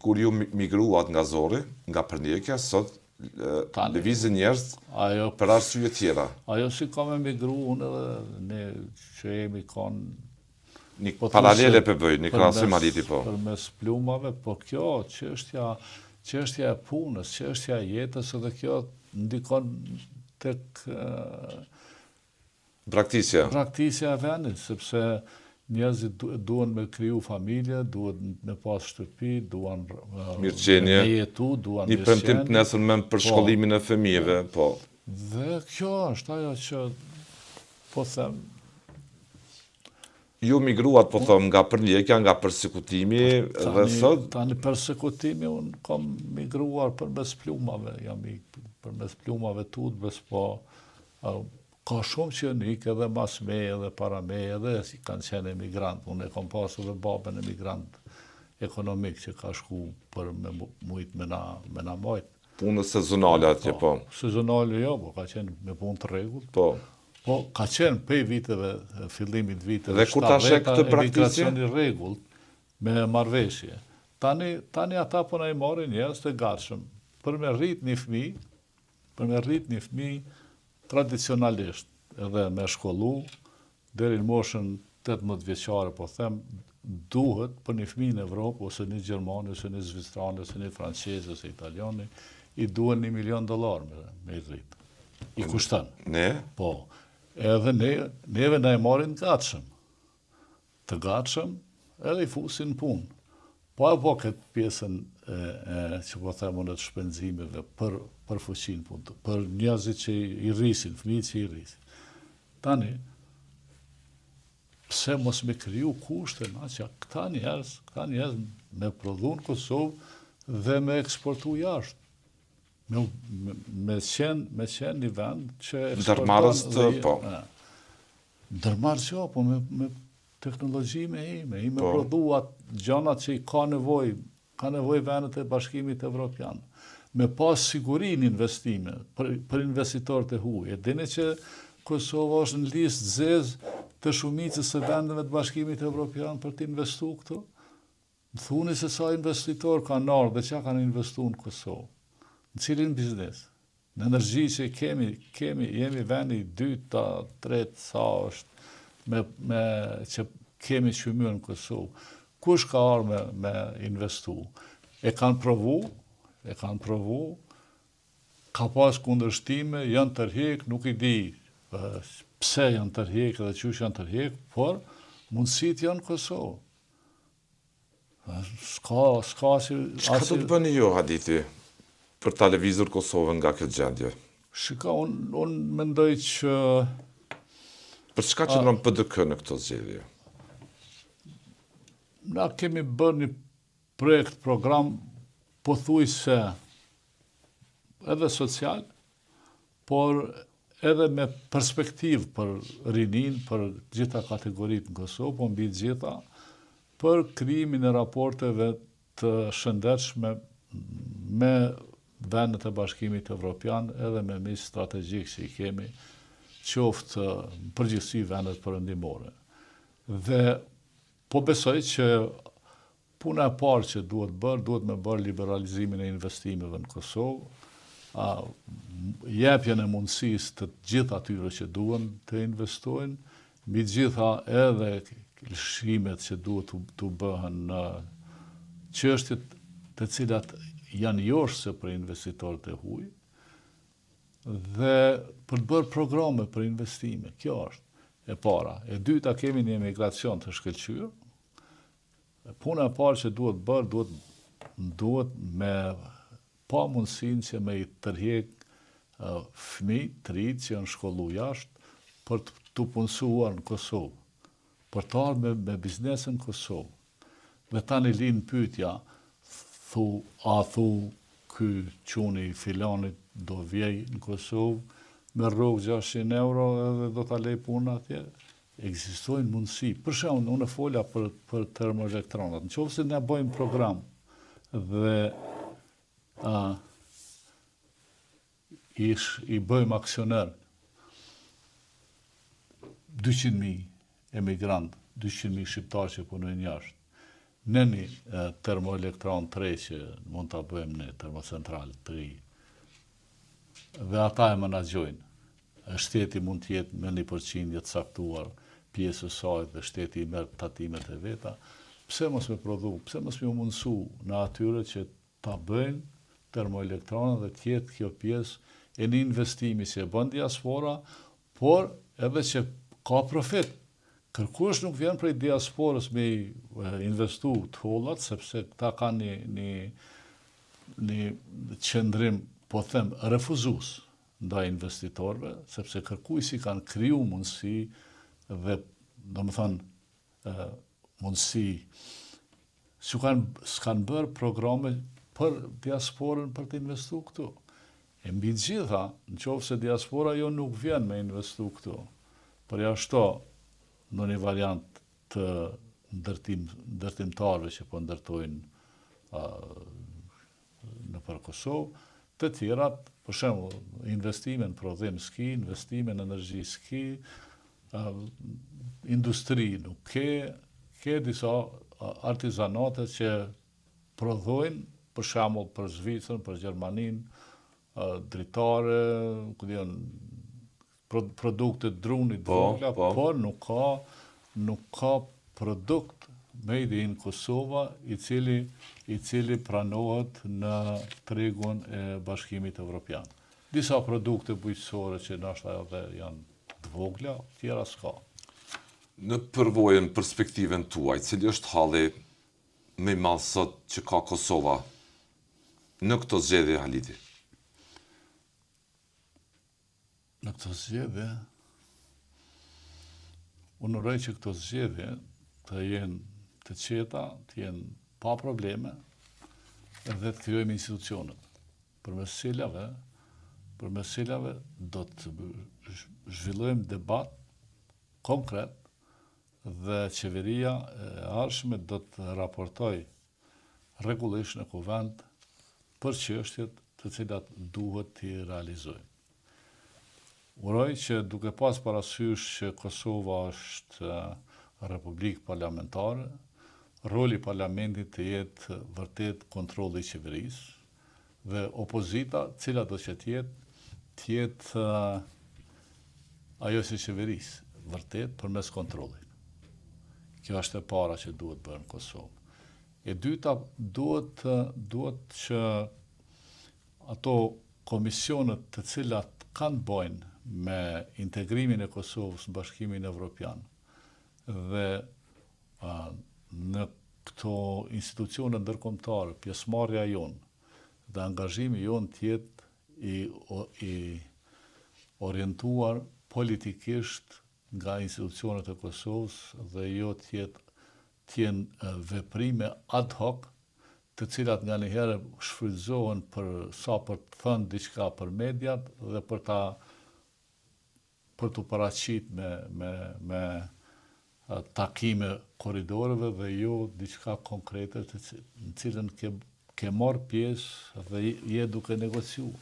Kur ju migruat nga zori, nga përndjekja, sot lëvizin njerëz për arsye tjera. Ajo si ka me migru, unë edhe ne që jemi kanë... Një po paralele po bëj, një krahasim Haliti, po. Përmes plumave, po kjo çështja, çështja e punës, çështja e jetës edhe kjo ndikon tek Braktisja. Braktisja e vendit, sepse njerëzit duan me kriju familje, duhet me pas shtëpi, duan mirëqenie, me jetu, duan mirëqenie. Një premtim të nesërmen për po. shkollimin e fëmijëve, po. Dhe kjo është ajo që po them Ju migruat, po them, nga përndjekja, nga persekutimi po, dhe sot... Tani persekutimi, unë kam migruar përmes plumave, jam i përmes plumave t'UDB-ës, po Ka shumë që janë ikë edhe mas meje edhe para meje edhe kanë qenë emigrant. Unë e kam pas edhe babën emigrant ekonomik që ka shku për me mujt me na, me na majt. Punë sezonale atje, po. po. Sezonale jo, po ka qenë me punë të rregullt. Po. Po, ka qenë pej viteve, fillimit viteve, Dhe kur ta sheh këtë braktisje? Emigracion i rregullt me marrëveshje. Tani, tani ata po na i marrin njerëz të gatshëm për me rrit një fëmijë, Për me rrit një fëmijë tradicionalisht edhe me shkollu deri në moshën 18 vjeçare po them duhet për një fëmijë në Evropë ose një gjermani ose një zvicerani ose një francezi ose italiani i duhen një milion dollar me, me i rrit. I kushton. Ne? Po. Edhe ne, neve na e marrin gatshëm. Të gatshëm edhe i fusin në punë. Po e po këtë pjesën e, e që po them unë të shpenzimeve për për fuqinë punë, për njerëzit që i rrisin, fëmijët që i rrisin. Tani, pse mos me kriju kushte na që këta njerëz, këta njerëz me prodhu në Kosovë dhe me eksportu jashtë. Me, me, me qenë, me qenë një vend që eksporton Ndërmarrës të, po. Ndërmarrës jo, po me, me teknologji me hi, me hi me po. prodhu atë gjanat që i ka nevojë, ka nevojë vendet e Bashkimit Evropian. Me pas siguri në investime për, për investitorët e huaj. E dini që Kosova është në listë zezë të shumicës së vendeve të Bashkimit Evropian për të investu këtu? Më thuni se sa investitorë kanë ardhë dhe çka kanë investu në Kosovë. Në cilin biznes? Në energji që kemi, kemi, jemi vendi i dytë, a tretë, sa është, me, me, që kemi qymyr në Kosovë. Kush ka ardhë me, me investu? E kanë provu, e kanë provu, ka pas kundërshtime, janë tërhjek, nuk i di pse janë tërhjek dhe qysh janë tërhjek, por mundësitë janë në Kosovë. S'ka, s'ka si... Çka do të bëni ju, Haliti, për ta lëvizur Kosovën nga kjo gjendje? Shiko, unë un mendoj që... Për çka qëndron PDK në këto zgjedhje? Na kemi bërë një projekt program pothuajse edhe social, por edhe me perspektivë për rininë, për gjitha kategoritë në Kosovë, po mbi gjitha, për krijimin e raporteve të shëndetshme me vendet e Bashkimit Evropian edhe me miq strategjik që i kemi, qoftë në përgjithësi vendet perëndimore. Dhe po besoj që Puna e parë që duhet bërë, duhet me bërë liberalizimin e investimeve në Kosovë, a, jepjen e mundësisë të gjithë atyre që duhen të investojnë, mbi gjitha edhe lëshimet që duhet të bëhen në çështjet të cilat janë joshëse për investitorët e huaj, dhe për të bërë programe për investime, kjo është e para. E dyta, kemi një emigracion të shkëlqyer, Puna e parë që duhet bërë, duhet, duhet me pa mundësinë që me i tërhjek fëmijë të rinj që janë shkollu jashtë për t'u punësuar në Kosovë, për të ardhur me, me biznese në Kosovë. Dhe tani lind pyetja, thu, a thu ky çuni i filanit do vjej në Kosovë me rrogë 600 euro edhe do ta lej punën atje? Ekzistojnë mundësi. Për shembull, unë fola për për termoelektronat. Në qoftë se ne bëjmë program dhe a ish i bëjmë aksioner 200.000 emigrant, 200.000 shqiptarë që punojnë jashtë. Në një termoelektran të re që mund ta bëjmë ne, termocentral të ri, dhe ata e menaxhojnë. Shteti mund të jetë me një përqindje të caktuar pjesë e saj dhe shteti i merr tatimet e veta. Pse mos me prodhu, pse mos me u mundësu në atyre që ta bëjnë termoelektranën dhe të jetë kjo pjesë e një investimi që e bën diaspora, por edhe që ka profit. Kërkush nuk vjen prej diasporës me i investu të hollat, sepse këta kanë një, një, një qëndrim, po them, refuzues ndaj investitorëve, sepse kërkuj s'i kanë kriju mundësi dhe, domethënë, mundësi, s'u kanë, s'kanë bërë programe për diasporën për të investu këtu. E mbi të gjitha, në qoftë se diaspora jo nuk vjen me investu këtu, përjashto në një variant të ndërtim, ndërtimtarëve që po ndërtojnë nëpër Kosovë, të tjerat, për shembull, investime në prodhim s'ki, investime në energji s'ki, industri nuk ke, ke disa artizanate që prodhojnë, për shembull, për Zvicrën, për Gjermaninë, dritare, ku di unë, produkte druni të po, vogla, po. por nuk ka nuk ka produkt made in Kosova i cili i cili pranohet në tregun e Bashkimit Evropian. Disa produkte bujqësore që ndoshta edhe janë të vogla, tjera s'ka. Në përvojën, perspektivën tuaj, cili është halli më i madh sot që ka Kosova në këto zgjedhje Haliti? Në këto zgjedhje, unë uroj që këto zgjedhje të jenë të qeta, të jenë pa probleme dhe të krijojmë institucionet përmes cilave përmes cilave do të zhvillojmë debat konkret dhe qeveria e ardhshme do të raportojë rregullisht në Kuvend për çështjet të cilat duhet t'i realizojmë. Uroj që duke pas parasysh që Kosova është republikë parlamentare, roli i parlamentit të jetë vërtet kontrolli i qeverisë dhe opozita, cila do që të jetë, të jetë ajo që qeveris vërtet përmes kontrollit. Kjo është e para që duhet bërë në Kosovë. E dyta, duhet, duhet që ato komisionet të cilat kanë të bëjnë me integrimin e Kosovës në Bashkimin Evropian dhe a, në këto institucione ndërkombëtare, pjesëmarrja jonë dhe angazhimi jonë të jetë i, i orientuar politikisht nga institucionet e Kosovës dhe jo të jetë të jenë veprime ad hoc, të cilat nganjëherë shfrytëzohen për sa për të thënë diçka për mediat dhe për ta për t'u paraqit me me me takime korridoreve dhe jo diçka konkrete të në cilën ke ke marrë pjesë dhe je duke negociuar.